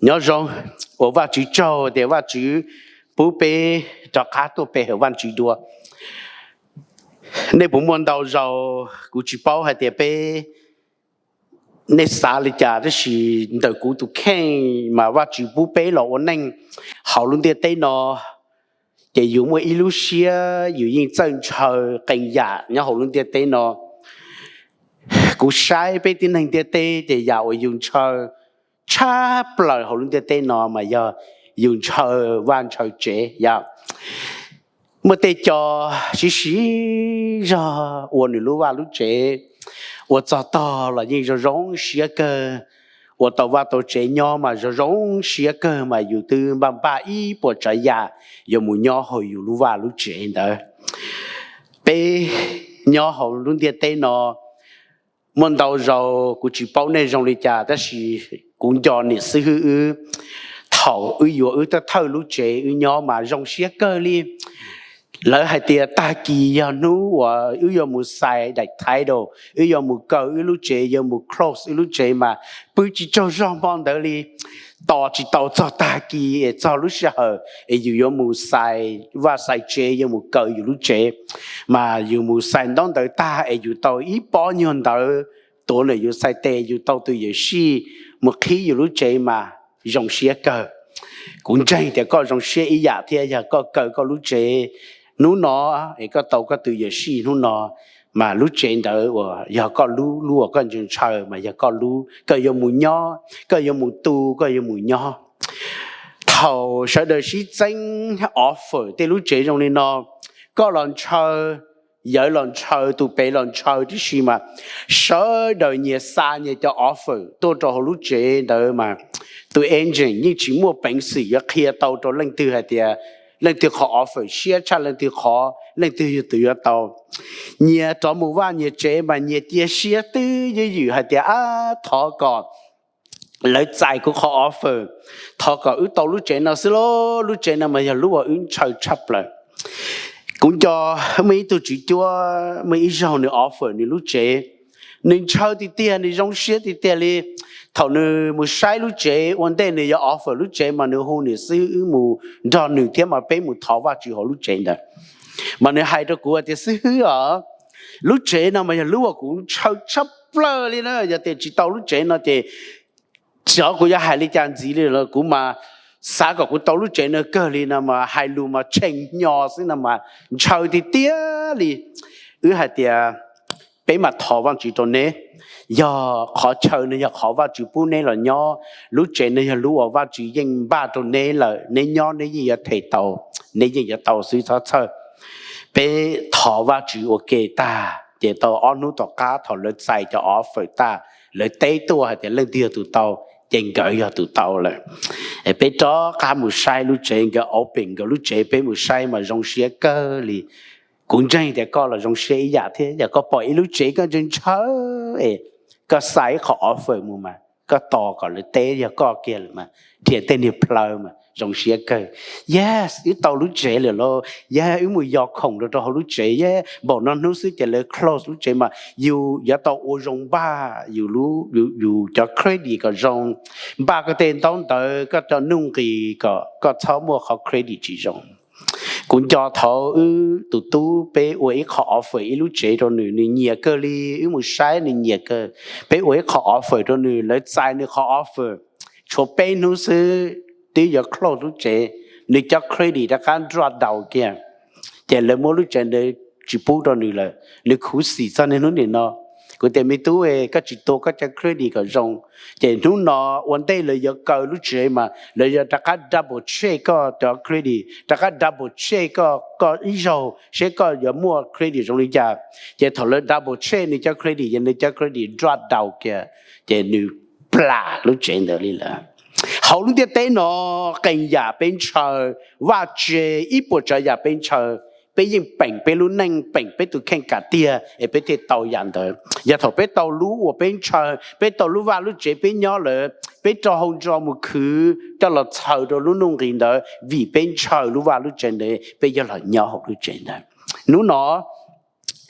Nyob zoo, ua Vajtswv tsaug tias Vajtswv pub peb rov qab tuaj pe hawm Vajtswv dua. Nej puas muaj ntau zaus, kuv tsis paub hais tias peb, nej xav li cas, tab sis ntawm kuv tus kheej mas Vajtswv pub peb los ua neej hauv lub ntiaj teb no, ces yus muaj ib lub siab yus yeej txawj ntshaw qee yam nyob hauv lub ntiaj teb no. Kuv saib peb tib neeg ntiaj teb ces yam uas yus ntshaw tshaj plaws hauv lub ntiaj teb no mas yog yus ntshaw vaj ntshaw tsev yom. Muaj tej co siv siv zog ua nws lub vaj lub tsev, ua txog tog los yeej zoo zoo siab kawg, ua tau vaj tau tsev nyob mas zoo zoo siab kawg mas yus twb npaj npaj ib puas tsav yam yuav mus nyob hauv yus lub vaj lub tsev ntawd. Peb nyob hauv lub ntiaj teb no, muaj ntau zaus kuv tsis paub nej zoo li cas, tab sis kuv nco niam xib hwb wb, thaum wb yuav wb thawj thawj lub tsev wb nyob mas zoo siab kawg li. Lawv hais tias tag kis yog hnub uas wb yuav mus xais daim title, wb yuav mus kaw wb lub tsev, yuav mus close wb lub tsev mas pw tsis tsaug zog hmo ntawd li. Tos tsis tau txog tag kis es txog lub sij hawm es yus yuav mus xais vaj xais tsev, yuav mus kaw yus lub tsev, mas yus mus xais ntaub ntawv tag es yus tau ib pob nyuag ntawv tuav ntawm yus xais tes, yus tau tus yuam sij mus qhib yus lub tsev mas zoo siab kawg. Kuv ntseeg tias koj zoo siab ib yam thiab, yog koj kaw koj lub tsev hnub no es koj tau koj tus yuam sij hnub no, mas lub tsev ntawd uas yog koj lub, lub uas koj ntshaw ntshaw mas yog koj lub, koj yuav mus nyob, koj yuav mus tu, koj yuav mus nyob. Thaum sawv daws sib txeeb offer tej lub tsev zoo li no, koj los ntshaw, yawg los ntshaw, tus pem los ntshaw tib si mas sawv daws nyias xa nyias cov offer tuaj rau hauv lub tsev ntawd mas tus agent yeej tsis muaj peev xwm yuav qhia tau rau leej twg hais tias leej twg qhov offer siab tshaj leej twg qhov, leej twg yog tus yuav tau. Nyias rov mus vaj nyias tsev mas nyias cia siab twb ywm ywm hais tias, ab, thov kom lawv txais kuv qhov offer, thov kom wb tau lub tsev no xwb lauj, lub tsev no mas yog lub uas wb ntshaw tshaj plaws. Kuv nco muaj ib tug tswv cuab, muaj ib zaug nws offer nws lub tsev, nws ntshaw tiag tiag, nws zoo siab tiag tiag li. Thaum nws mus saib lub tsev ua ntej nws yuav offer lub tsev mas nws hu nws xib hwb mus nrog nws thiab mas peb mus thov Vajtswv hauv lub tsev ntawd. Mas nws hais rau kuv tias, xib hwb os, lub tsev no mas yog lub uas kuv ntshaw tshaj plaws li na, yog tias tsis tau lub tsev no ces xyov kuv yuav hais li cas ntxiv li lawm. Kuv mas xav kom kuv tau lub tsev no kawg li no mas hais lus mas tshee hnyo xwb no mas ntshaw tiag tiag li. Wb hais tias, peb mam thov Vajtswv rau neb, yog qhov chaw no yog qhov Vajtswv pub neb los nyob, lub tsev no yog lub uas Vajtswv yeej npaj rau neb lawm, neb nyob neb yeej yuav them tau, neb yeej yuav tau xwb, txhob txhawj. Peb thov Vajtswv ua ke tag ces tau ob hnub tom qab thaum lawv txais cov offer tag, lawv teb tuaj hais tias leej twg yog tus tau, ces nkawd yog tus tau lawm. Peb rov qab mus saib lub tsev, nkawd open nkawd lub tsev peb mus saib mas zoo siab kawg li. Kuv ntseeg tias koj los zoo siab ib yam thiab, yog koj pom ib lub tsev koj ntshaw ntshaw es koj xa ib qho offer mus mas koj tos kom lawv teb yog koj kiag lawm mas dhia tej niag plaws mas zoo siab kawg. Yes, wb tau lub tsev lawm lauj, yes, wb mus yos khoom rau rau hauv lub tsev, yes, npaum no hnub xwb ces lawv close lub tsev mas yus yuav tau ua zoo npaj yus, yus cov credit kom zoo, npaj koj tej ntaub ntawv, koj cov nuj nqis kom koj txhob muaj qhov credit tsis zoo. Kuv nco thaum wb tus tub peb ua ib qho offer ib lub tsev rau nws, nws nyiam kawg li, wb mus saib nws nyiam kawg. Peb ua ib qho offer rau nws, lawv txais nws qhov offer, tshuav peb hnub xwb twb yuav close lub tsev, nws cov credit rov qab drop down kiag, ces lawv muab lub tsev ntawd tsis pub rau nws lawm. Nws khuv xim txog niaj hnub nim no. Kuv tias, me tub, koj tsis tua koj cov credit kom zoo, ces hnub no ua ntej lawv yuav kaw lub tsev mas lawv yuav rov qab double check koj cov credit, rov qab double check koj, koj ib zaug seb koj yuav muaj credit zoo li cas. Ces thaum lawv double check nws cov credit, ces nws cov credit drop down kiag, ces nws plam lub tsev ntawd li lawm. Hauv lub ntiaj teb no, qee yam peb ntshaw, vaj tse, ib puas tsav yam peb ntshaw, peb yeej peem peb lub neej, peem peb tus kheej kam tiag es peb thiaj tau yam ntawd. Yog thaum peb tau lub uas peb ntshaw, peb tau lub vaj lub tsev peb nyob lawm, peb rau hau ntso mus khwv coj los txhaws rau lub nuj nqis ntawd, vim peb ntshaw lub vaj lub tsev ntawd peb yuav los nyob hauv lub tsev ntawd. Hnub no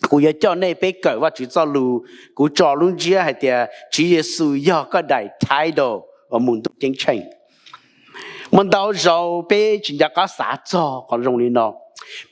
kuv yuav coj nej peb kawm Vajtswv txoj lus. Kuv tso lub ntsiab hais tias Tswv Yexus yog koj daim title uas mus ntuj ceeb tsheej. Muaj ntau zaus peb tsis nco qab xav txog qhov zoo li no.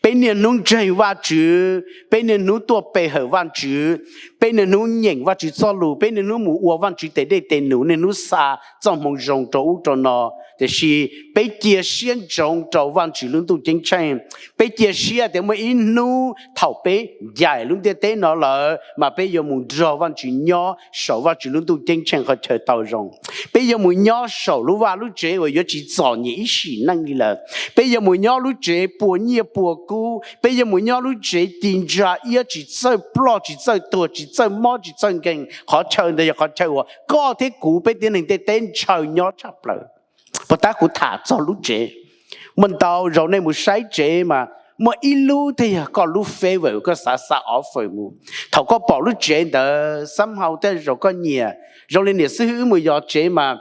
Peb niaj hnub ntseeg Vajtswv, peb niaj hnub tuaj pe hawm Vajtswv, peb niaj hnub nyeem Vajtswv txoj lus, peb niaj hnub mus ua Vajtswv tes dej tes num, niaj hnub xa txoj hmoo zoo rau ub rau no. Tiam sis peb cia siab ntsoov rau Vajtswv lub ntuj ceeb tsheej. Peb cia siab tias muaj ib hnub thaum peb ncaim lub ntiaj teb no lawm mas peb yuav mus nrog Vajtswv nyob saum Vajtswv lub ntuj ceeb tsheej qhov chaw tau zoo. Peb yuav mus nyob saum lub vaj lub tsev uas yuav tsis txom nyem ib sim neej li lawm. Peb yuav mus nyob lub tsev puas nyiaj puas kub. Peb yuav mus nyob lub tsev ci ntsa iab, tsis txawj ploj, tsis txawj tuag, tsis txawj mob, tsis txawj nkeeg. Qhov chaw ntawd yog qhov chaw uas koj thiab kuv peb tib neeg ntiaj teb ntshaw nyob tshaj plaws. Puas tab kuv tham txog lub tsev? Muaj ntau zaus nej mus saib tsev mas muaj ib lub thiaj yog koj lub favorite, koj xav xa offer mus. Thaum koj pom lub tsev ntawd somehow tej zaum koj nyiam. Zoo li niam xib hwb wb mus yos tsev mas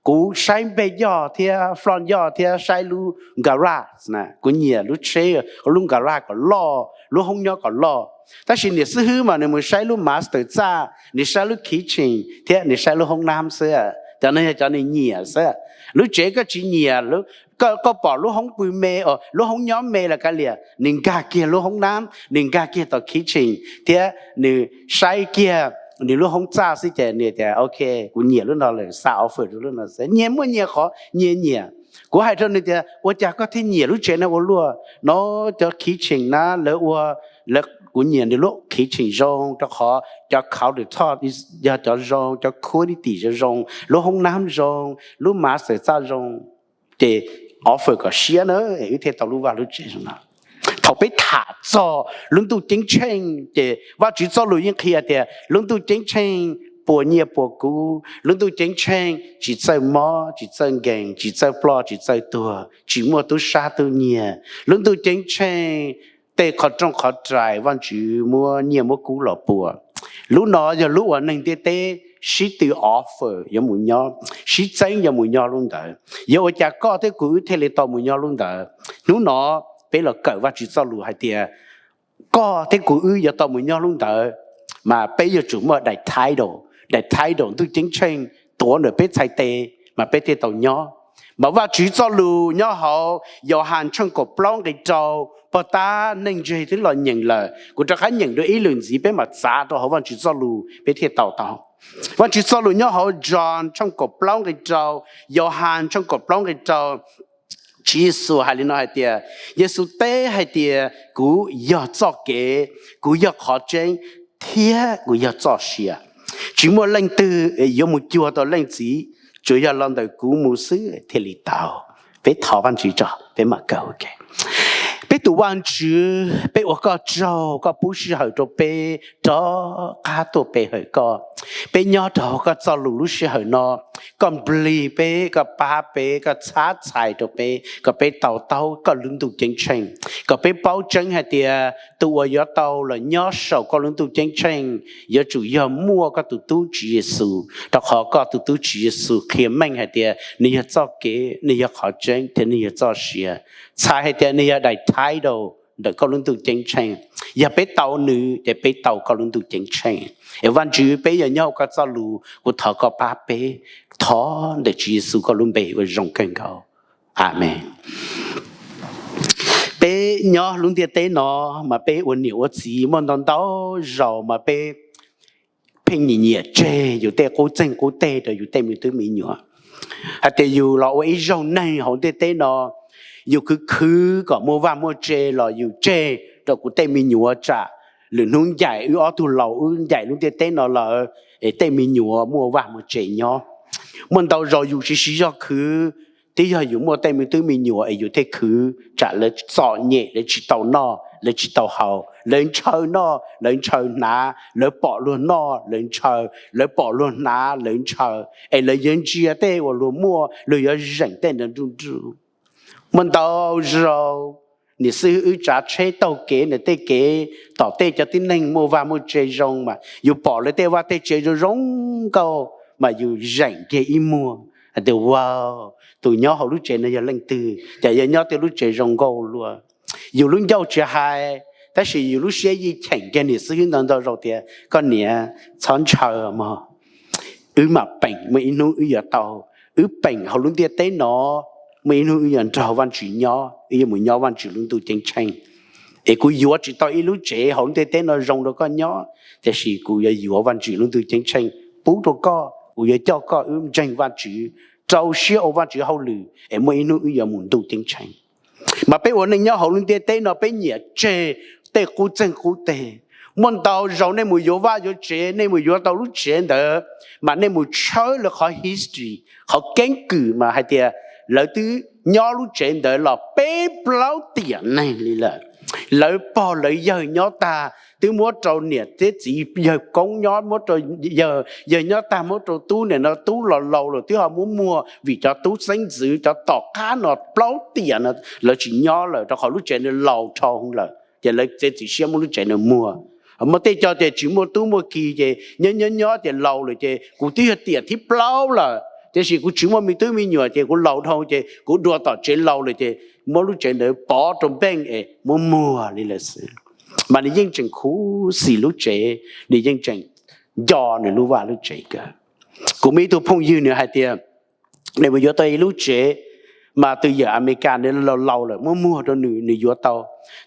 kuv saib Npej Yoj thiab Floj Yoj thiab saib lub garage na, kuv nyiam lub tsheb, lub garage kom loj, lub hoob nyob kom loj. Tab sis niam xib hwb mas nws mus saib lub master txaj, nws saib lub kitchen thiab nws saib lub hoob nab xwb. Cov no yog cov nws nyiam xwb. Lub tsev koj tsis nyiam, koj pom lub hoob pw me, lub hoob nyob me los kav liam, nws nkag kiag lub hoob nab, nws nkag kiag tom kitchen thiab nws saib kiag nws lub hoob txaj xwb ces nws tias, ok, kuv nyiam lub no lawm, xa offer rau lub no xwb. Nyias muaj nyias qhov nyias nyiam. Kuv hais rau nws tias, ua cas koj thiaj nyiam lub tsev no ua luaj? No, cov kitchen na, lawv ua, kuv nyiam nws lub kitchen zoo rau qhov cov countertop yog cov zoo, cov quality zoo zoo, lub hoob nab zoo, lub master txaj zoo. Ces offer kom siab na, wb thiaj tau lub vaj lub tsev zoo no. Thaum peb tham txog lub ntuj ceeb tsheej ces Vajtswv txoj lus yeej qhia tias lub ntuj ceeb tsheej puas nyiaj puas kub, lub ntuj ceeb tsheej tsis txawj mob, tsis txawj nkeeg, tsis txawj ploj, tsis txawj tuag, tsis muaj tub sab tub nyiag. Lub ntuj ceeb tsheej tej qhov rooj qhov rais Vajtswv muab nyiaj muab kub los pua. Lub no yog lub uas neeg ntiaj teb sib tw offer yuav mus nyob, sib txeeb yuav mus nyob lub ntawd. Yog ua cas koj thiab kuv wb thiaj li tau mus nyob lub ntawd? Hnub no peb los kawm Vajtswv txoj lus hais tias koj thiab kuv wb yuav tau mus nyob lub ntawd, mas peb yuav tsum muaj daim title, daim title ntuj ceeb tsheej tuav ntawm peb txhais tes mas peb thiaj tau nyob. Mas Vajtswv txoj lus nyob hauv Yauhas tshooj kaum plaub nqe rau, pog tab neeg ntseeg twb los nyeem lawm, kuv rov qab nyeem dua ib lwm ntxiv peb mam txav rau hauv Vajtswv txoj lus peb thiaj tau tau. Vajtswv txoj lus nyob hauv John tshooj kaum plaub nqe rau, Yauhas tshooj kaum plaub nqe rau, Tswv Yexus hais li no hais tias, Yexus teb hais tias, kuv yog txoj kev, kuv yog qhov tseeb, thiab kuv yog txoj sia. Tsis muaj leej twg yuav mus cuag tau Leej Txiv, tsuas yog los ntawm kuv mus xwb thiaj li tau. Peb thov Vajtswv tso peb mam kawm. Peb tus Vajtswv, peb ua koj tsaug koj pub sij hawm rau peb rov qab tuaj pe hawm koj. Peb nyob rau hauv koj txoj lus lub sij hawm no, koj nplig peb, koj pab peb, koj txhab txhais rau peb kom peb tau taub koj lub ntuj ceeb tsheej, kom peb paub tseeb hais tias tus uas yuav tau los nyob saum koj lub ntuj ceeb tsheej yuav tsum yog muaj koj tus tub Tswv Yexus, rau qhov koj tus tub Tswv Yexus qhia meej hais tias nws yog txoj kev, nws yog qhov tseeb thiab nws yog txoj sia. Txhais hais tias nws yog daim title ntawm koj lub ntuj ceeb tsheej. Yog peb tau nws ces peb tau koj lub ntuj ceeb tsheej. Es Vajtswv, peb yog nyob hauv koj txoj lus, kuv thov koj pab peb. Thov ntawm Tswv Yexus koj lub npe uas zoo kawg nkaus. Amees. Peb nyob lub ntiaj teb no mas peb ua niam ua txiv muaj ntau ntau zaus mas peb pheej nyiam nyiam tseg yus tej qub txeeg qub teg rau yus tej me tub me nyuam, hais tias yus los ua ib zaug neeg hauv ntiaj teb no, yus khwv khwv kom muaj vaj muaj tse los yus tseg rau kuv tej me nyuam tsam lwm hnub ncaim wb ob tug laus wb ncaim lub ntiaj teb no lawm es tej me nyuam muaj vaj muaj tse nyob. Muaj ntau zaus yus tsis siv zog khwv, twb yog yus muaj tej me tub me nyuam es yus thiaj khwv tsam lawv txom nyem, lawv tsis tau noj, lawv tsis tau haus, lawv ntshaw noj, lawv ntshaw hnav, lawv pom luag noj, lawv ntshaw, lawv pom luag hnav, lawv ntshaw, es lawv yuav ntsia tej uas luag muaj, luag yuav zeem tej nruj nruj. Muaj ntau zaus niam xib hwb wb tsav tsheb taug kev ntawm tej kev tom tej cov tib neeg muaj vaj muaj tse zoo mas yus pom lawv tej vaj tej tse zoo zoo nkauj mas yus zeem kiag ib muag hais tias, wow, tus nyob hauv lub tsev no yog leej twg, cas yuav nyob tej lub tsev zoo nkauj luaj. Yus lub ncauj tsis hais, tab sis yus lub siab yeej cheem kiag niam xib hwb ntau ntau zaus tias, koj niam, txhob ntshaw mog, wb mam peem, muaj ib hnub wb yuav tau, wb peem hauv lub ntiaj teb no muaj ib hnub wb yuav nrog Vajtswv nyob, wb yuav mus nyob Vajtswv lub ntuj ceeb tsheej. Es kuv yuav tsis tau ib lub tsev hauv lub ntiaj teb no zoo rau koj nyob, tiam sis kuv yuav yuav Vajtswv lub ntuj ceeb tsheej pub rau koj. Kuv yuav coj koj wb ntseeg Vajtswv, rau siab ua Vajtswv hauj lwm, es muaj ib hnub wb yuav mus ntuj ceeb tsheej. Mas peb ua neej nyob hauv lub ntiaj teb no peb nyiam tseg tej qub txeeg qub teg. Muaj ntau zaus nej mus yuav vaj yuav tsev, nej mus yuav tau lub tsev ntawd, mas nej mus tshawb lawv qhov history, qhov keeb kwm mas hais tias lawv twb nyob lub tsev ntawd los peb plaub tiam neeg li lawm. Lawv pog lawv yawg nyob tag twb muab rau niam thiab txiv yawg koob nyob, muab rau yawg nyob tag muab rau tub, nim no tub los laus lawm twb ho muab muag vim cov tub xeeb ntxwv cov tom qab no plaub tiam no lawv tsis nyob lawm rau qhov lub tsev ntawd laus dhau lawm, ces lawv txiav txim siab muab lub tsev ntawd muag. Muaj tej co ces tsis muaj tub muaj ki ces nyob nyob nyob ces laus lawm ces kuv twb yog tiam thib plaub lawm tiam sis kuv tsis muaj me tub me nyuam ces kuv laus dhau ces kuv dua tom tsev laus lawm ces muab lub tsev ntawd pov rau npeej es muab muag li lawm xwb. Mas nws yeej tseem khuv xim lub tsev, nws yeej tseem nco nws lub vaj lub tsev kawg. Kuv muaj ib tug phooj ywg nws hais tias nws mus yuav tau ib lub tsev, mas tus yawm Amelikas nws laus laus lawm muab muag rau nws, nws yuav tau.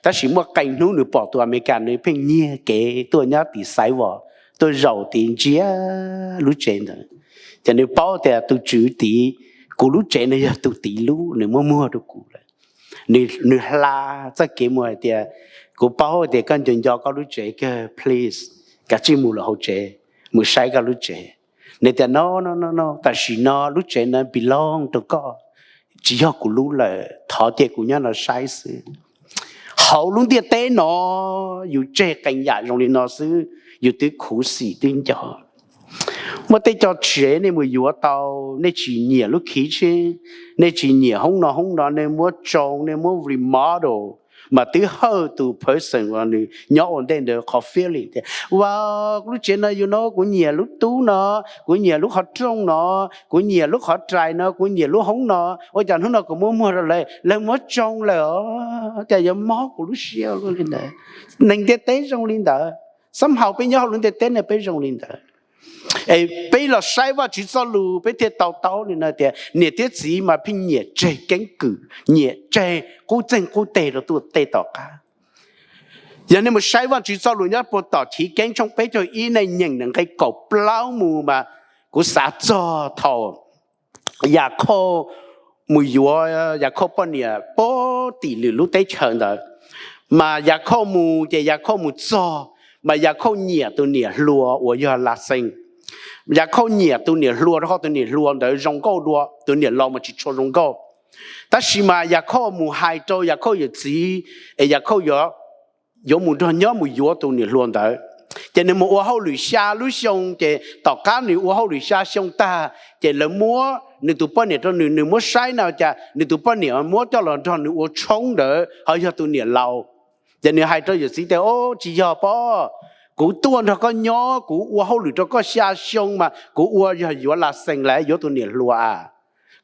Tab sis muaj qee hnub nws pom tus Amelikas nws pheej nyiag kev tuaj nyob tim Xaiv Vos, tuaj zaum tid ntsia lub tsev ntawd. Ces nws paub tias tus tswv tid, kuv lub tsev no yog tus tid lub, nws muab muag rau kuv lawm. Nws hla txoj kev mus hais tias, kuv paub tias koj nco nco koj lub tsev kawg, please, kav tsij mus lawm hauv tsev, mus saib koj lub tsev. Nws tias no no no no, tam sim no lub tsev no belong rau koj, tsis yog kuv lub lawm, thov cia kuv nyob no saib xwb. Hauv lub ntiaj teb no yus tseg qee yam zoo li no xwb yus twb khuv xim twb nco. Muaj tej co tsev nej mus yuav tau, nej tsis nyiam lub kitchen, nej tsis nyiam hoob no hoob no, nej muab tsoo, nej muab remodel, mas twb hawj tus person uas nws nyob ua ntej ntawd qhov feeling tias, wow, lub tsev no yus no, kuv nyiam lub tub no, kuv nyiam lub qhov rooj no, kuv nyiam lub qhov rais no, kuv nyiam lub hoob no, ua cas hnub no kuv muab muag rau lawv, lawv muab tsoo lawm os, cas yuav mob kuv lub siab li ntawd. Neeg ntiaj teb zoo li ntawd, somehow peb nyob hauv lub ntiaj teb no peb zoo li ntawd. Es peb los saib Vajtswv txoj lus peb thiaj to taub li no tias niam thiab txiv mas pheej nyiam tseg keeb kwm, nyiam tseg qub txeeg qub teg rau tuaj tej tom qab. Yog nej mus saib Vajtswv txoj lus nyob puag tom Chiv Keeb tshooj peb caug ib, nej nyeem nqe kaum plaub mus mas kuv xav txog thaum Yakhauj mus yuav Yakhauj poj niam puag tim lwm lub teb chaws ntawd. Mas Yakhauj mus ces Yakhauj mus txog, mas Yakhauj nyiam tus niam hluas uas yog Laxees. Yakhauj nyiam tus niam hluas rau qhov tus niam hluas ntawd zoo nkauj dua, tus niam laus mas tsis tshua zoo nkauj. Tab sis mas Yakhauj mus hais rau Yakhauj yawm txiv es Yakhauj yuav mus nrog nyob mus yuav tus niam hluas ntawd. Ces nws mus ua hauj lwm xya lub xyoo, ces tom qab nws ua hauj lwm xya xyoo tag, ces lawv muab nws tus poj niam rau nws, nws muab saib na cas nws tus poj niam muab coj los nrog nws ua tshoob ntawd ho yog tus niam laus. Ces nws hais rau yawm txiv tias, o, tsis yog pob, kuv tuaj nrog koj nyob, kuv ua hauj lwm rau koj xya xyoo mas kuv ua yog yuav Laxees lawm, yuav tus niam hluas a.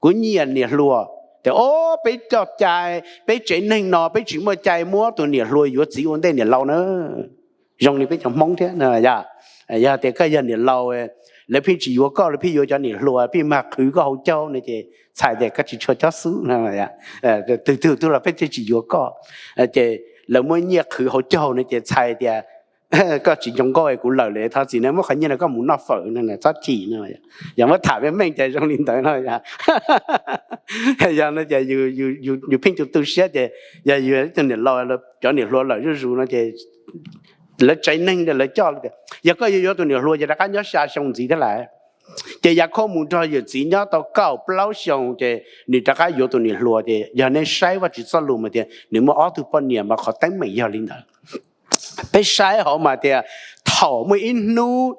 Kuv nyiam niam hluas. Tias, o, peb cov cai, peb tsev neeg no peb tsis muaj cai muab tus niam hluas yuav txiv ua ntej niam laus na. Zoo li peb cov Hmoob thiab, yog tias koj yog niam laus, lawv pheej tsis yuav koj, lawv pheej yuav cov niam hluas, pheej mag qhwv koj hauv caug no ces txhais tias koj tsis tshua cob xub. Tus twg twg los peb thiaj tsis yuav koj. Ces lawv muab nyiaj qhwv hauv caug no ces txhais tias koj tsis zoo nkauj, kuv lawm lawm, thov txim na, muab qhov nyiaj no koj mus noj fawm no, txhob chim no. Yog muab tham meej meej ces zoo li ntawd no. Yog no ces yus pheej tu tu siab ces yog yus tus niam laus, cov niam hluas lawm zuj zus no ces lawv tsev neeg lawv coj tias yog koj yuav yuav tus niam hluas ces rov qab nyob xya xyoo ntxiv thiab lawm. Ces Yakhauj mus nrog yawm txiv nyob tau kaum plaub xyoo ces nws rov qab yuav tus niam hluas. Ces yog nej saib Vajtswv txoj lus mas tias nws muaj ob tug poj niam mas qhov teeb meem yog li ntawd. Peb saib hauv mas tias thaum muaj ib hnub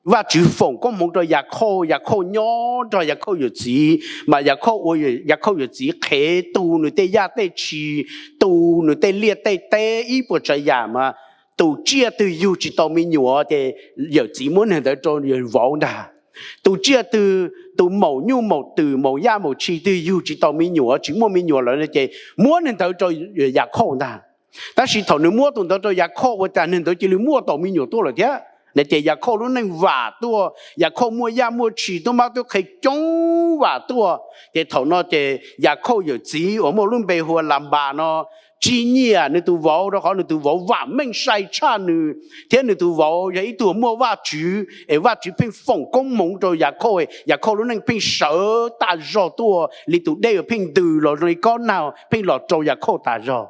Vajtswv foom koob hmoov rau Yakhauj, Yakhauj nyob nrog Yakhauj yawm txiv, mas Yakhauj ua, Yakhauj yawm txiv qhev tu nws tej yaj tej tshis, tu nws tej liaj tej teb ib puas tsav yam mas tus tsiaj twg yug tsis tau me nyuam ces yawm txiv muab neeg ntawd rau vauv ntag. Tus tsiaj twg, tus maum nyuj maum twm maum yaj maum tshis twg yug tsis tau me nyuam, tsis muaj me nyuam lawm no ces muab neeg ntawd rau Yakhauj ntag. Tab sis thaum nws muab tus ntawd rau Yakhauj ua cas neeg ntawd cia li muaj tau me nyuam tuaj lawm thiab. Ces Yakhauj lub neej vam tuaj, Yakhauj muaj yaj muaj tshis, tub mab tub qhe coob vam tuaj. Ces thaum no ces Yakhauj yawm txiv uas muaj lub npe hu ua Lanpas no tsis nyiam nws tus vauv, rau qhov nws tus vauv vam meej sai tshaj nws, thiab nws tus vauv yog ib tug muaj Vajtswv es Vajtswv pheej foom koob hmoov rau Yakhauj, Yakhauj lub neej pheej sawv tas zog tuaj li tus dej uas pheej ntws los li kob nag, pheej los rau Yakhauj tas zog.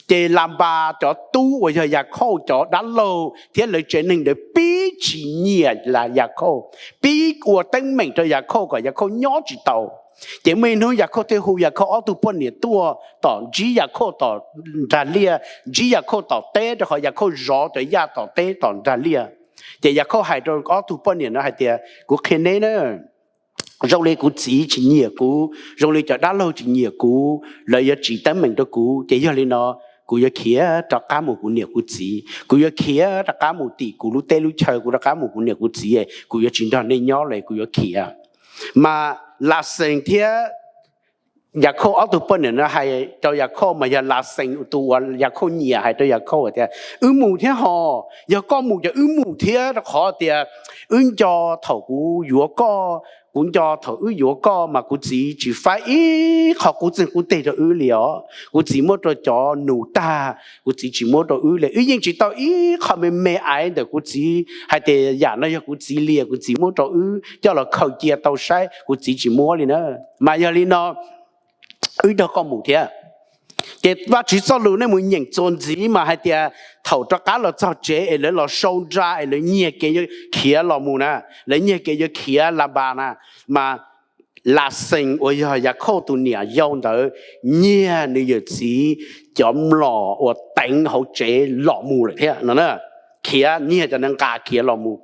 Ces Lanpas cov tub uas yog Yakhauj cov dab laug thiab lawv tsev neeg ntawd pib tsis nyiam Yakhauj, pib ua teeb meem rau Yakhauj kom Yakhauj nyob tsis tau. Ces muaj ib hnub Yakhauj thiaj hu Yakhauj ob tug poj niam tuaj tom ntsib Yakhauj tom nrag liaj, ntsib Yakhauj tom teb, rau qhov Yakhauj zov cov yaj tom teb tom nrag liaj. Ces Yakhauj hais rau ob tug poj niam no hais tias, kuv qhia neb na, zoo li kuv txiv tsis nyiam kuv, zoo li cov dab laug tsis nyiam kuv, lawv yuav tsis teeb meem rau kuv, ces yog li no kuv yuav khiav rov qab mus kuv niam kuv txiv, kuv yuav khiav rov qab mus tim kuv lub teb lub chaw, kuv rov qab mus kuv niam kuv txiv, kuv yuav tsis nrog nej nyob lawm, kuv yuav khiav. Mas Lam Xees thiab Yakhauj ob tug poj niam no hais rau Yakhauj, mas yog Lam Xees tus uas Yakhauj nyiam hais rau Yakhauj tias, wb mus thiab hos, yog koj mus ces wb mus thiab, rau qhov tias wb nco thaum kuv yuav koj, kuv nco thaum wb yuav koj mas kuv txiv tsis faib ib qho qub txeeg qub teg rau wb li os. Kuv txiv muab rau cov nus tag, kuv txiv tsis muab rau wb li. Wb yeej tsis tau ib qho me me aiv ntawm kuv txiv hais tias yam no yog kuv txiv li, kuv txiv muab rau wb coj los khaws cia tau saib, kuv txiv tsis muab li na. Mas yog li no wb nrog koj mus thiab. Ces Vajtswv txoj lus nej mus nyeem txuas ntxiv mas hais tias thaum rov qab los txog tsev es lawv los sau nra es lawv nyiag kev yuav khiav los mus na, lawv nyiag kev yuav khiav Lanpas na, mas Lam Xees uas yog Yakhauj tus niam yau ntawd nyiag nws yawm txiv cov mlom uas teev hauv tsev los mus lawm thiab no. Khiav, nyiag cov ntawd nqa khiav los mus.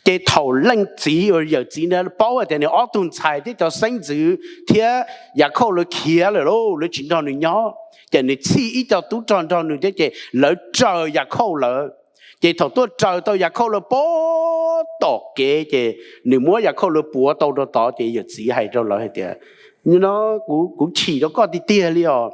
Ces thaum leej txiv uas yawm txiv ntawd paub hais tias nws ob tug ntxhais thiab cov xeeb ntxwv thiab Yakhauj lawv khiav lawm lauj, lawv tsis nrog nws nyob, ces nws txhij ib co tub rog nrog nws thiab ces lawv raws Yakhauj lawv. Ces thaum tuaj raws tau Yakhauj lawv pem tom kev ces nws muab Yakhauj lawv puav tau rau tod ces yawm txiv hais rau lawv hais tias, no kuv chim rau koj tiag tiag li os,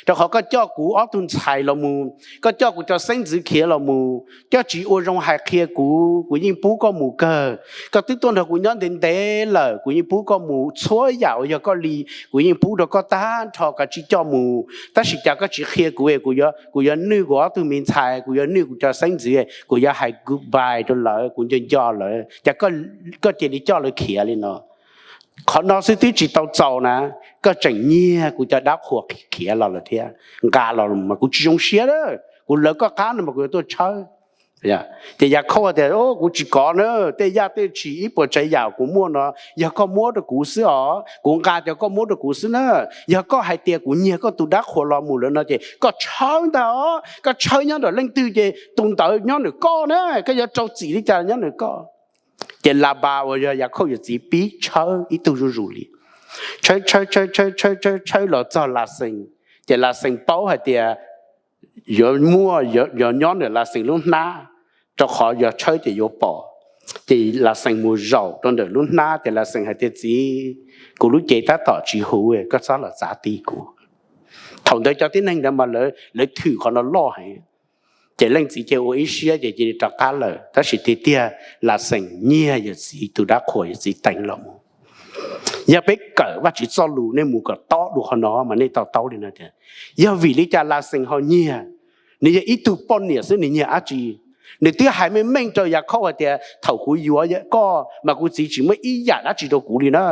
rau qhov koj coj kuv ob tug ntxhais los mus, koj coj kuv cov xeeb ntxwv khiav los mus, koj tsis ua zoo hais qhia kuv, kuv yeej pub koj mus kawg. Koj twb tuaj nrog kuv nyob ntev ntev lawm, kuv yeej pub koj mus txhua yam uas yog koj li, kuv yeej pub rau koj tag nrho, koj tsis coj mus. Tab sis cas koj tsis qhia kuv, kuv yuav nwj kuv ob tug me ntxhais, kuv yuav nwj kuv cov xeeb ntxwv, kuv yuav hais goodbye rau lawv, kuv nco nco lawv, cas koj cia li coj lawv khiav li no? Qhov no xwb twb tsis tau txaus na, koj tseem nyiag kuv cov dab qhuas khiav los lawm thiab, nqa los mas kuv tsis zoo siab a. Kuv lawv koj qab no mas kuv yuav tuaj tshawb. Ces Yakhauj tias, kuv tsis kov na, tej yaj tej tshis ib puas tsav yam kuv muaj no yog koj muab rau kuv xwb os, kuv nqa cov koj muab rau kuv xwb na. Yog koj hais tias kuv nyiag koj tus dab qhuas los mus lawm no ces koj tshawb ntag os, koj tshawb nyob ntawm leej twg ces tus ntawd nyob ntawm koj na, koj yuav rau txim li cas nyob ntawm koj. Ces Lanpas uas yog Yakhauj yawm txiv pib tshawb ib tug zuj zus li, tshawb tshawb tshawb tshawb tshawb tshawb los txog Lam Xees. Ces Lam Xees paub hais tias yuav muaj, yog nyob ntawm Lam Xees lub hnab, rau qhov yog tshawb ces yuav pom. Ces Lam Xees mus zaum rau ntawm lub hnab ces Lam Xees hais tias, txiv, kuv lub cev tab tom tsis huv, koj txhob los txav ti kuv. Thaum ntawd cov tib neeg ntawd mas lawv thwm qhov no loj heev. Ces leej txiv ces ua ib siab ces cia li rov qab lawm, tab sis tiag tiag Lam Xees nyiag yawm txiv tus dab qhuas yawm txiv teev los mus. Yog peb kawm Vajtswv txoj lus nej mus kom tob dua qhov no mas nej to taub li no tias, yog vim li cas Lam Xees ho nyiag? Nws yog ib tug poj niam xwb nws nyiag dab tsi? Nws twb hais meej meej rau Yakhauj hais tias thaum kuv yuav koj mas kuv txiv tsis muab ib yam dab tsi rau kuv li na.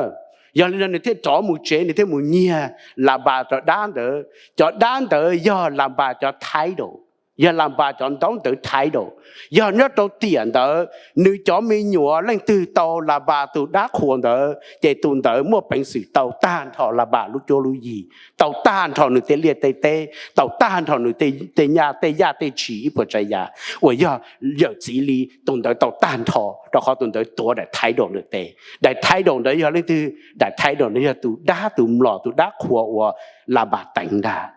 Yog li no nws thiaj rov mus tsev, nws thiaj mus nyiag Lanpas cov dab ntawd. Cov dab ntawd yog Lanpas cov title, yog Lanpas cov ntaub ntawv title. Yog nyob rau tiam ntawd nws cov me nyuam leej twg tau Lanpas tus dab qhuas ntawd ces tus ntawd muaj peev xwm tau tag nrho Lanpas lub cuab lub yig, tau tag nrho nws tej liaj tej teb, tau tag nrho nws tej nyaj tej yaj tej tshis ib puas tsav yam uas yog yawm txiv li, tus ntawd tau tag nrho, rau qhov tus ntawd tuav daim title ntawd tes. Daim title ntawd yog leej twg? Daim title ntawd yog tus dab, tus mlom, tus dab qhuas uas Lanpas teev ntag.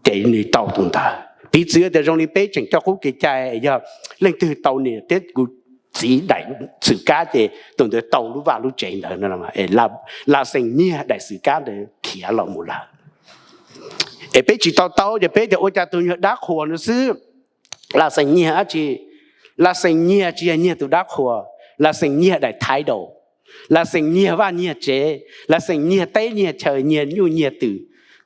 Ces nws tau tus ntawd. Piv txwv tias zoo li peb tseem coj qub kev cai, yog leej twg tau niam thiab kuv txiv daim xwm kab ces tus ntawd tau lub vaj lub tsev ntawd. Lam Xees nyiag daim xwm kab ntawd khiav los mus lawm. Es peb tsis to taub ces peb tias ua cas tus yog dab qhuas no xwb, Lam Xees nyiag dab tsi? Lav xeem nyiag tsis yog nyiag tus dab qhuas, lav xeem nyiag daim title, lav xeem nyiag vaj nyiag tsev, lav xeem nyiag teb nyiag chaw, nyiag nyuj nyiag twm,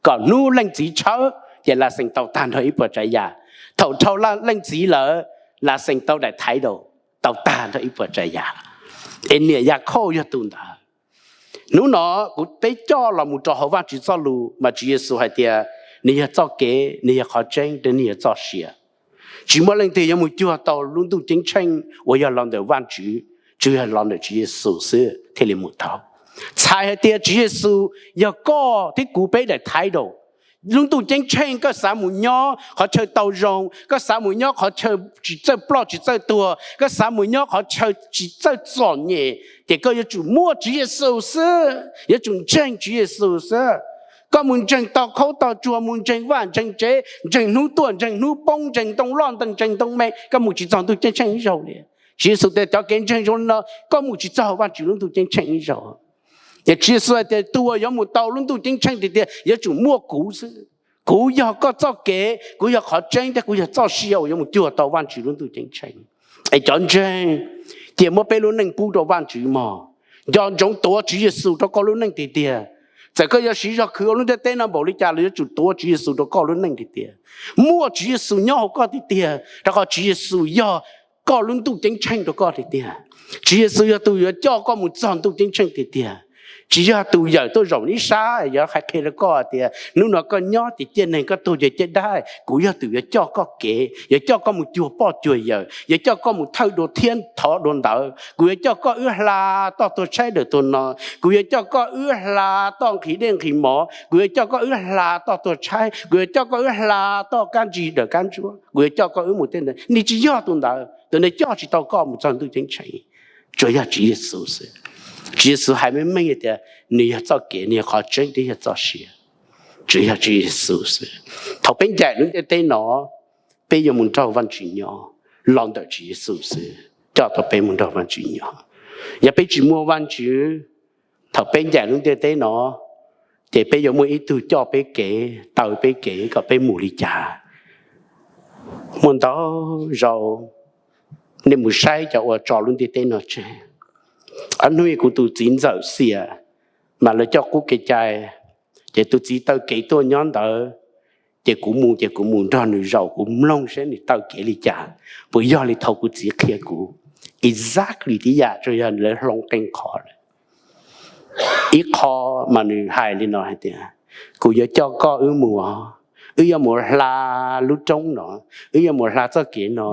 kom hnub leej txiv tshawb ces lav xeem tau tag nrho ib puas tsav yam. Thaum dhau leej txiv lawm, lav xeem tau daim title, tau tag nrho ib puas tsav yam. Es niam Yakhauj yog tus ntawd. Hnub no kuv peb coj los mus rau hauv Vajtswv txoj lus mas Tswv Yexus hais tias nws yog txoj kev, nws yog qhov tseeb, nws yog txoj sia. Tsis muaj leej twg yuav mus cuag tau lub ntuj ceeb tsheej uas yog los ntawm Vajtswv, tsuas yog los ntawm Tswv Yexus xwb thiaj li mus tau. Txhais hais tias Tswv Yexus yog koj thiab kuv peb daim title. Lub ntuj ceeb tsheej koj xav mus nyob qhov chaw tau zoo, koj xav mus nyob qhov chaw tsis txawj ploj tsis txawj tuag, koj xav mus nyob qhov chaw tsis txawj txom nyem, ces koj yuav tsum muaj Tswv Yexus xwb, yuav tsum ntseeg Tswv Yexus xwb. Koj mus ntseeg tog khaub tog tsuag, mus ntseeg vaj ntseeg tsev, ntseeg hnub tuaj ntseeg hnub poob, ntseeg ntoo loj ntseeg ntoo me, koj mus tsis txog ntuj ceeb tsheej ib zaug li. Tswv Yexus tias cov kev ntseeg zoo li no koj mus tsis txog Vajtswv lub ntuj ceeb tsheej ib zaug. Ces Tswv Yexus hais tias tus uas yuav mus tau lub ntuj ceeb tsheej tiag tiag yuav tsum muaj kuv xwb. Kuv yog koj txoj kev, kuv yog qhov tseeb thiab kuv yog txoj sia uas yuav mus cuag tau Vajtswv lub ntuj ceeb tsheej. Es cov ntseeg, cia muab peb lub neej pub rau Vajtswv mog. Nco ntsoov tuav Tswv Yexus rau koj lub neej tiag tiag. Txawm koj yuav siv zog khwv ua lub ntiaj teb no npaum li cas los yuav tsum tuav Tswv Yexus rau koj lub neej tiag tiag. Muaj Tswv Yexus nyob hauv koj tiag tiag, rau qhov Tswv Yexus yog koj lub ntuj ceeb tsheej rau koj tiag tiag. Tswv Yexus yog tus yuav coj koj mus txog ntuj ceeb tsheej tiag tiag. Tsis yog tus yawm tuaj zaum ib sab yuav hais qhia rau koj tias hnub no koj nyob ces ciaj neeg, koj tuag ces ciaj dab. Kuv yog tus yuav coj koj kev, yuav coj koj mus cuag poj cuag yawm, yuav coj koj mus thawj dua thiab thov dua ntawd. Kuv yuav coj koj wb hla toj tuag tshaib dawm tuag no. Kuv yuav coj koj wb hla toj nqhis dej nqhis mov. Kuv yuav coj koj wb hla toj tuag tshaib. Kuv yuav coj koj wb hla toj kab ntsig dawm kab ntsuab. Kuv yuav coj koj wb mus tej ntawd. Nws tsis yog tus ntawd, tus ntawd coj tsis tau koj mus txog ntuj ceeb tsheej. Tsuas yog Tswv Yexus xwb. Tswv Yexus hais meej meej tias nws yog txoj kev, nws yog qhov tseeb thiab yog txoj sia. Tsuas yog Tswv Yexus xwb. Thaum peb ncaim lub ntiaj teb no, peb yuav mus nrog Vajtswv nyob los ntawm Tswv Yexus xwb coj tau peb mus nrog Vajtswv nyob. Yog peb tsis muaj Vajtswv, thaum peb ncaim lub ntiaj teb no, ces peb yuav muaj ib tug coj peb kev, taw peb kev kom peb mus li cas. Muaj ntau zaus nej mus saib cov uas tso lub ntiaj teb no tseg. Ob hnub kuv tus txiv ntxawm xiam, mas lawv coj qub kev cai, ces tus txiv taw kev tuaj nyob ntawd, ces kuv mus ces kuv mus nrog nws zaum, kuv mloog saib nws taw kev li cas, puas yog li thaum kuv txiv qhia kuv. Exactly tib yam, tsuas yog lawv hloov qee qhov lawm. Ib qho mas nws hais li no hais tias, kuv yuav coj koj wb mus, wb yuav mus hla lub roob no, wb yuav mus hla txoj kev no,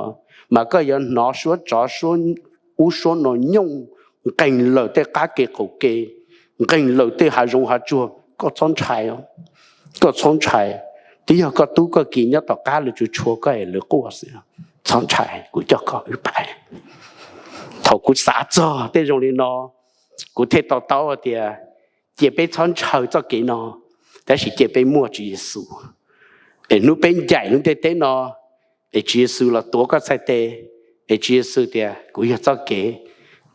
mas koj yuav hnov suab tsov suab ub suab no nyooj, nqeeg lawm tej qab ke qaum ke, nqeeg lawm tej hav zoov hav tsuag, koj txhob ntshai. Koj txhob ntshai, twb yog koj tub koj ki nyob tom qab lawv tsuas tshua koj es lawv quaj xwb. Txhob ntshai, kuv coj koj wb pais. Thaum kuv xav txog tej zoo li no, kuv thiaj to taub tias cia peb txhob ntshaw txoj kev no, tab sis cia peb muaj Tswv Yexus. Es hnub peb ncaim lub ntiaj teb no, es Tswv Yexus los tuav koj txhais tes, es Tswv Yexus tias kuv yog txoj kev,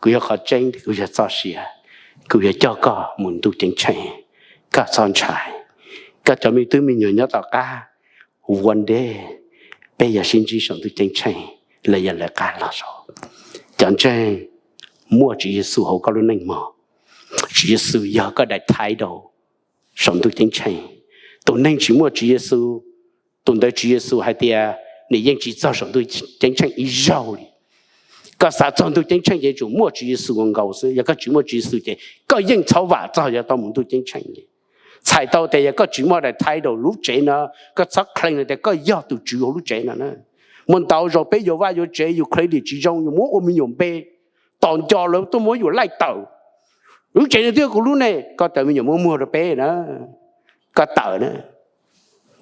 kuv yog qhov tseeb, kuv yog txoj sia, kuv yuav coj koj mus ntuj ceeb tsheej. Koj txhob ntshai. Koj cov me tub me nyuam nyob tom qab, one day peb yog sib ntsib saum ntuj ceeb tsheej, lawv yog lawv qab los saud. Cov ntseeg, muaj Tswv Yexus hauv koj lub neej mog. Tswv Yexus yog koj daim title saum ntuj ceeb tsheej. Tus neeg tsis muaj Tswv Yexus, tus ntawd Tswv Yexus hais tias nws yeej tsis txog saum ntuj ceeb tsheej ib zaug li. Koj xav txog ntuj ceeb tsheej ces yuav tsum muaj Tswv Yexus nkaus xwb. Yog koj tsis muaj Tswv Yexus ces koj yeej txhob vam txog yuav tau mus ntuj ceeb tsheej li. Txhais tau tias yog koj tsis muaj daim title lub tsev no, koj txhob claim tias koj yog tus tswv hauv lub tsev no na. Muaj ntau zaus peb yuav vaj yuav tsev, yus credit tsis zoo, yus muab ua me nyuam npe, tom nco lawv tuaj muab yus laij tawm. Lub tsev no twb yog kuv lub ne, koj tawm me nyuam muaj muag rau peb na, koj tawm na.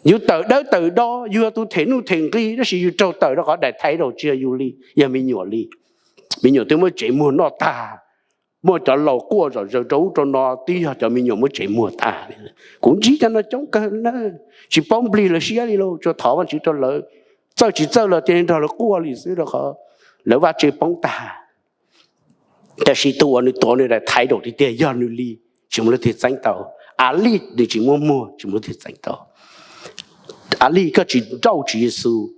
Yus tawm dawb tawm do, yus yog tus them nuj them nqi, tab sis yus raug tawm rau qhov daim title tsis yog yus li, yog me nyuam li. Me nyuam twb muab tsev muag noj tag, muaj cov laus quaj zom zaws rau ub rau no twb yog cov me nyuam muab tsev muag tag. Kuv ntsib cov no coob kawg na, tsis paub nplig lawv siab li lauj, tsuas thov Vajtswv rau lawv, txawj tsis txawj los cia li nrog lawv quaj li xwb rau qhov lawv vaj tse poob tag. Tab sis tus uas nws tuav nws daim title tiag tiag yog nws li, tsis muaj leej twg txeeb tau. Alij nws tsis muaj muag, tsis muaj leej twg txeeb tau. Alij koj tsis nrauj Tswv Yexus,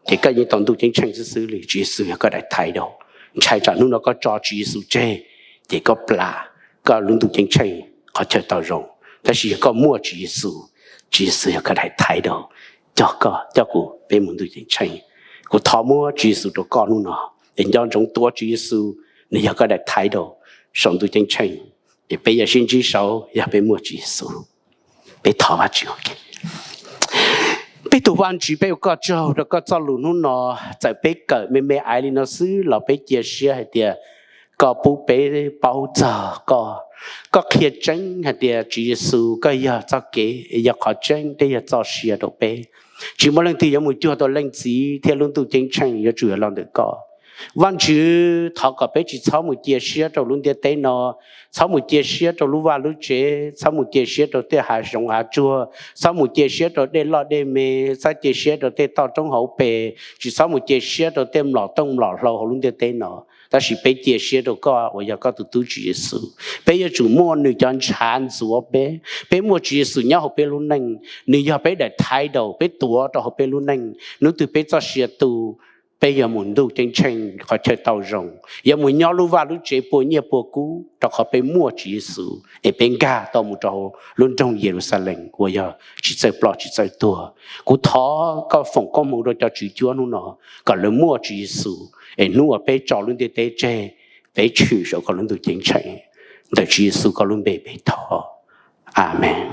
ces koj yeej tau ntuj ceeb tsheej xwb xwb li. Tswv Yexus yog koj daim thaiv daus. Ntshai tsam hnub no koj tso Tswv Yexus tseg, ces koj plam koj lub ntuj ceeb tsheej qhov chaw tau zoo. Tab sis yog koj muaj Tswv Yexus, Tswv Yexus yog koj daim thaiv daus, coj koj coj kuv peb mus ntuj ceeb tsheej. Kuv thov muab Tswv Yexus rau koj hnub no, es nco ntsoov tuav Tswv Yexus, nws yog koj daim thaiv daus saum ntuj ceeb tsheej. Es peb yuav sib ntsib saud yog peb muaj Tswv Yexus. Peb thov Vajtswv. Peb tus Vajtswv, peb ua koj tsaug rau koj txoj lus hnub no. Txawm peb kawm me me aiv li no xwb los peb cia siab hais tias koj pub peb paub txog koj. Koj qhia tseeb hais tias Tswv Yexus koj yog txoj kev, yog qhov tseeb thiab yog txoj sia rau peb. Tsis muaj leej twg yuav mus cuag tau Leej Txiv thiab lub ntuj ceeb tsheej, yuav tsum yog los ntawm koj. Vajtswv, thov kom peb tsis txhob mus cia siab rau lub ntiaj teb no, txhob mus cia siab rau lub vaj lub tsev, txhob mus cia siab rau tej hav zoov hav tsuag, txhob mus cia siab rau dej loj dej me, txhob cia siab rau tej toj roob hauv pes, tsis txhob mus cia siab rau tej mlom tooj mlom hlau hauv lub ntiaj teb no. Tab sis peb cia siab rau koj uas yog koj tus tub Tswv Yexus. Peb yuav tsum muaj nws cov ntshav ntxuav peb. Peb muaj Tswv Yexus nyob hauv peb lub neej, nws yog peb daim thaiv daus, peb tuav rau hauv peb lub neej. Hnub twg peb txoj sia tu, peb yuav mus ntuj ceeb tsheej qhov chaw tau zoo, yuav mus nyob lub vaj lub tsev puas nyiaj puas kub, rau qhov peb muaj Tswv Yexus es peb nkag tau mus rau lub nroog Yeluxalees uas yog tsis txawj ploj tsis txawj tuag. Kuv thov koj foom koob hmoov rau cov tswv cuab hnub no, kom lawv muaj Tswv Yexus es hnub uas peb tso lub ntiaj teb tseg, peb tshwm saum koj lub ntuj ceeb tsheej. Ntawm Tswv Yexus koj lub npe peb thov. Amees.